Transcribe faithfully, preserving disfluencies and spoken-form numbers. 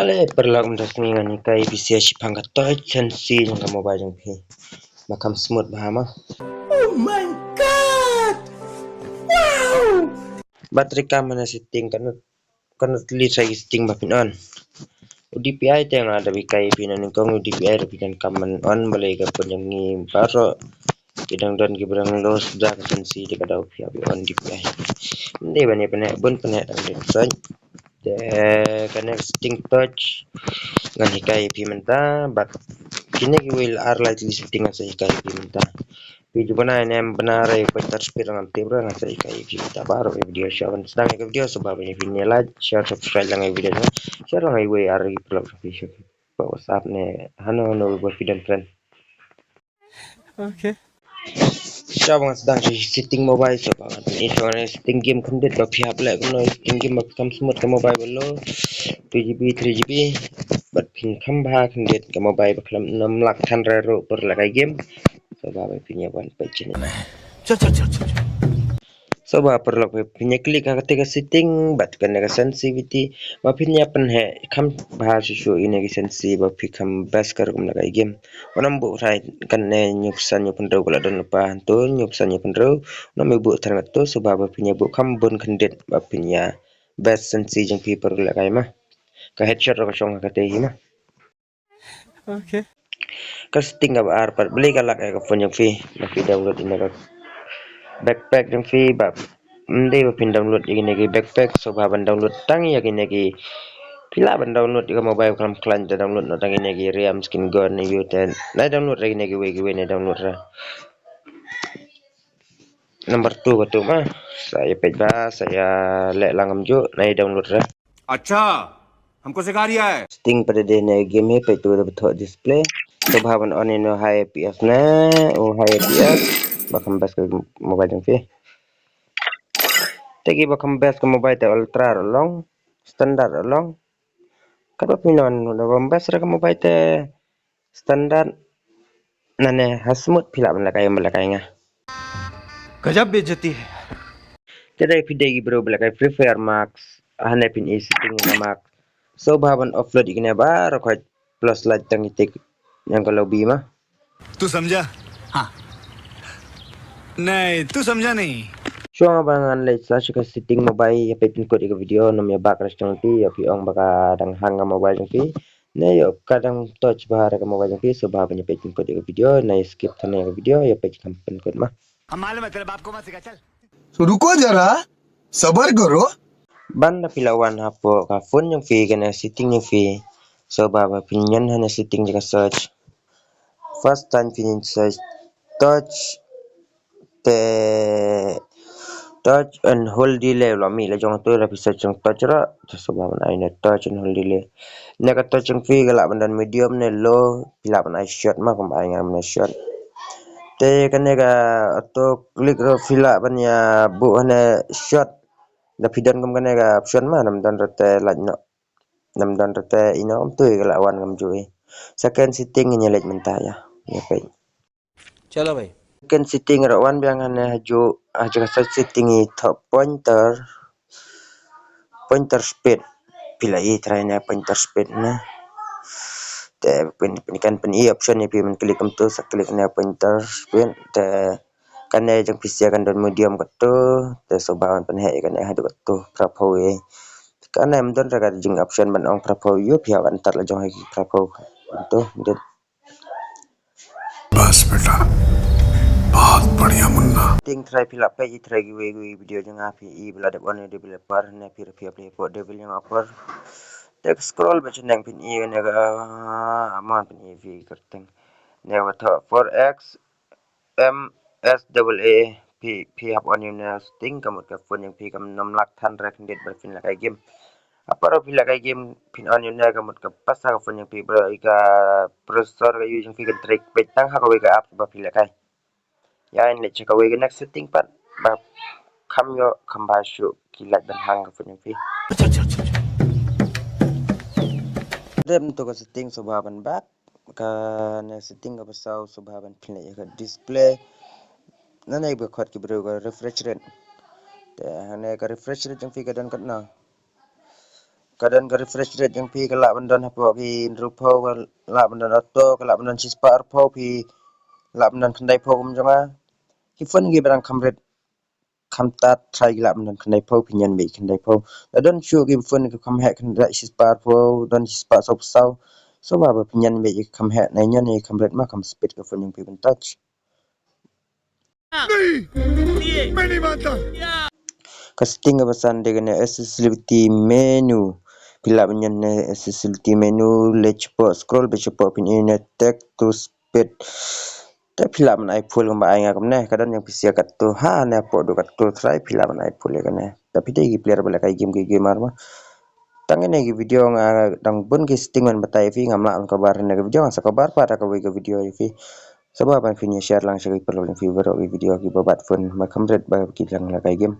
Ale paralok, mynta ka sngi ngan hikai phi sa shaphang ka touch sensi jong ka mobile jong phi. Ba kham smooth bha ma. Oh my God! Wow! Battery kam mana setting kan kan tli sa setting ba phin on. U D P I te nga da hikai phi na nyngkong u D P I da phi donkam ban on, balei ka phone jong ngi baroh ki dang don ki ba dang low da ka sensi te ka dau phi on D P I. Ym dei ban ïa pyneh bun pyneh dang dei. Te kane ka setting touch ngan hikai phi mynta, bad kine kiwei ar lai tylli setting ngan sa hikai phi mynta. Phi ju bana ne em bana re pointer speed ngan tip re, ngan sa hikai phi mynta baroh ïa video. Sha ban sdang ïa ka video, sngewbha ban ïa phi ne like, share, subscribe lang ïa video ne. Share lang ïa iwei ar ïa ki paralok phi sha WhatsApp ne hano hano ba phi don friend. Okay. Sha ban sdang sha setting mobile, sngewbha ban ïa sha setting game khyndiat ba phi hap leh kumno setting game ba phi kham smooth ka mobile ba low two G B three G B. Bad phin kham bha khyndiat ka mobile ba khlem nym lak than re ruh por lehkai game. Sngewbha ba phin ïa wan peit channel. Chal, chal, chal, chal, chal. Sngewbha paralok ba phin ïa click ha kata ka setting bad kane ka sensitivity ba phin ïa pynheh kham bha shuh shuh ïa kine ki sensi ba phi kham best ka rukom lehkai game. Wan ym buh trai kane hynñiew percent hynñiew phew hynriew ka la don lypa, hynto hynñiew percent hynñiew phew hynriew. Wan ym buh trai kato, sngewbha ba phin ïa buh kham bun khyndiat ba phin ïa best sensi jong phi paralok lehkai ma. Ka headshot ruh ka shong ha kata hi ma. Okay. Ka setting kaba ar pat, balei ka lak ïa ka phone jong phi ba phi download ïa ka backpack jong phi ba ym dei ba phin download ïa kine ki backpack, sngewbha ban download tang ïa kine ki. Phi lah ban download ïa ka mobile khlem khlaiñ te download noh tang ïa kine ki RAM, skin guard ne ïa u te. Nai download ïa kine kiwei kiwei nai download ra. Number two kato ma. Sa ïa peit ba sa ïa leh lang kumjuh, nai download ra. अच्छा, हमको सिखा रिया है। Setting pat de ne game hi, peit tu da bthoh display. Sngewbha ban on ïa u high F P S ne, u high F P S ba kham best ka mobile jong phi. Te ki ba kham best ka mobile te ultra ruh long, standard ruh long. Katba phi on da best re ka mobile te standard nane ha smooth phi lah ban lehkai, ban lehkai nga. गजब बेइज्जती है। Te dei phi dei ki briew ba lehkai Free Fire Max, hane phin i setting na Max. Sngewbha ban offload ïa kine baroh khoit plus light tang ïa tik ïa ka lobby ma. तू समझा? हाँ। नहीं, तू समझा नहीं। Shuwa ba ngan leit sa sha ka setting mobile, ïa peit pynkut ïa ka video, nym ïa bak re sha jong phi, ïa phi ong ba ka dang hang ka mobile jong phi. Ne ïa ka dang touch bha re ka mobile jong phi, sngewbha ban ïa peit pynkut ïa ka video, ne skip than ïa ka video, ïa peit kham pynkut ma. हम मालूम है तेरे बाप को मत सिखा, चल। तो रुको जरा, सबर करो। Ban da phi la wan hapoh ka phone jong phi, kane setting jong phi. Sngewbha ba phin ïa hane setting jong ka search. First time phin search touch te touch and hold delay, la mih la jong tu, la phi search jong touch ra. Te sngewbha ban ai ne touch and hold delay. Ne ka touch jong phi ka lah ban don medium ne low, phi lah ban ai short ma, kumba ai nga ne short. Te kane ka auto click ruh phi lah ban ïa buh hane short. Da phi don kum kane ka option ma, nam don rete lait noh. Nam don rete ino um tu ka lah wan kumjuh. Second setting ïa leit mynta ïa. Ïa peit. चलो भाई। Second setting ruh wan biang hane ha ju, ha ju ka setting i thoh pointer. Pointer speed. Phi la i trai ne pointer speed ne. Te pyn, pyn, kan pyn i option ïa phi ban click kumtu, sa click ne pointer speed. Te kane jong phi sa kan don medium katu, te sngewbha ban pynheh kane haduh katu, phraphew ïa. Kane ym don re ka jing option ban ong phraphew ïa, phi hap ban tat la jong ha ki phraphew. Kumtu, dei. बस बेटा, बहुत बढ़िया मुन्ना। Setting trai phi lah peit i trai kiwei kiwei video jong nga, phi i ba la dep on ïa u developer ne phi ruh phi apply hapoh developer. Te scroll beit sha neng phin i ne ka, ah, man phin i phi kyrteng. Ne ka ba thoh four X M S double A, phi, phi hap on ïa une u setting, ka mut ka phone jong phi kam nym lak than re khyndiat ba phin lehkai game. Ha por ba phi lehkai game phin on ïa une, ka mut ka pasa ka phone jong phi, ba ïa ka processor ka use jong phi kan trei peit tang ha kawei ka app ba phi lehkai. Ïa ngin leit sha kawei ka next setting pat ba kham ïoh kham bha shuh ki lait ban hang ka phone jong phi. Dep ntu ka setting, sngewbha ban back. Kane setting kaba saw, sngewbha ban pynleit ïa ka display. Nane ba khot ki briew ka refresh rate. Te hane ka refresh rate jong phi ka don katno? Ka don ka refresh rate jong phi ka lah ban don hapoh ki hynriewphew, ka lah ban don auto, ka lah ban don shispah arphew, phi lah ban don khyndaiphew kum jong nga. Ki phone kiba dang kham rit kham tad trai ki lah ban don khyndaiphew, phin ïoh beit khyndaiphew. La don shuh ki phone ki kham heh khyndaiphew, shispah arphew, don shispah sawphew saw. Sngewbha ba phin ïoh beit ki kham heh, nai ïoh ki kham rit ma kham speed ka phone jong phi ban touch. Ka setting kaba san dei kane accessibility menu. Phi lah ban ïoh ne accessibility menu, leit shapoh, scroll beit shapoh, phin ïoh ne text to speech. Te phi lah ban ai full kumba ai nga kumne, ka don jong phi sha katto, ha ne hapoh duh katto trai phi lah ban ai full ïa kane. Te phi dei ki player ba lehkai game ki gamer ma. Tang kine ki video nga dang bun ki setting ban batai phi, ngam lah ban cover ha kane ka video, nga sa cover pat ha kawei ka video ïa phi. Sngewbha ban phin ïa share lang sha ki paralok jong phi baroh ki video kiba bat phone ba kham rit ba ki dang lehkai game.